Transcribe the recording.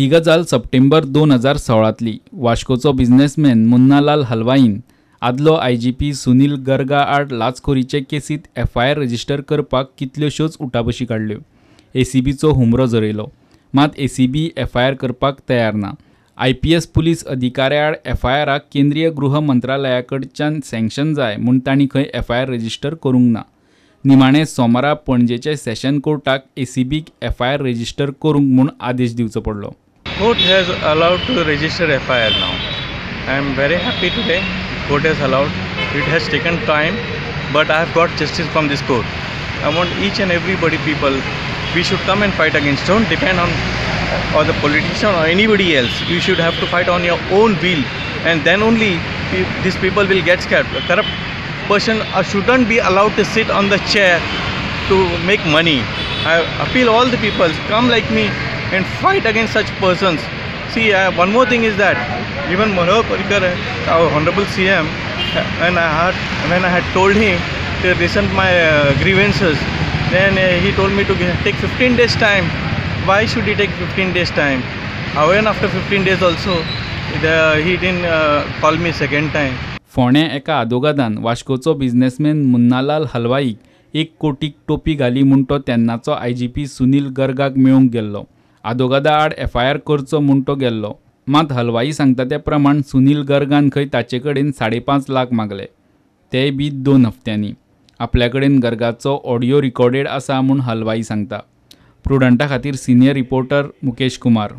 ही गजाल सप्टेंबर 2016तली. वास्कोचो बिझनेसमॅन मुन्नालाल हलवाईन आदलो IGP Sunil Garga आड लाचखोरीचे केसीत एफआयआर रजिस्टर करपाक कितल्योश्योच उठाबशी काडल्यो. एसीबीचो हुमरो झरयलो, मात एसीबी एफआयआर करपाक तयार ना. आयपीएस पुलीस अधिकाऱ्याआड एफआयआराक केंद्रीय गृह मंत्रालया कडच्यान सँक्शन जाय म्हूण तांणी खंय एफआयआर रजिस्टर करूंक ना. निमाणे सोमारा पणजेचे सेशन कोर्टाक एसीबीक एफआयआर रजिस्टर करूंक म्हूण आदेश दिवचो पडलो. Court has allowed to register FIR now. I am very happy today. Court has allowed. It has taken time, but I have got justice from this court. I want each and everybody people, we should come and fight against. Don't depend on or the politician or anybody else. You should have to fight on your own will, and then only these people will get scared. A corrupt person shouldn't be allowed to sit on the chair to make money. I appeal all the people, come like me and fight against such persons. See, one more thing is that even Manohar Parrikar, our honorable CM, when I had told him to listen to my grievances, then he told me to take 15 days time. Why should he take 15 days time? However, after 15 days also, he didn't call me second time. फोंड्या एका आदोगादान वास्कोचो businessman Munnalal हलवाईक 1 कोटीक टोपी घाली म्हूण तो तेन्नाचो IGP Sunil गर्गाक मेळूंक गेल्लो. आदोगादा आड एफआयआर करचो म्हूण तो गेल्लो, मात हलवाई सांगता ते प्रमाण सुनील गर्गान खंय ताचे कडेन 5.5 लाख मागले, तेय बी 2 हप्त्यांनी. आपल्या कडेन गर्गाचो ऑडियो रिकॉर्डेड आसा म्हूण हलवाई सांगता. प्रुडंटा खातीर सिनियर रिपोर्टर मुकेश कुमार.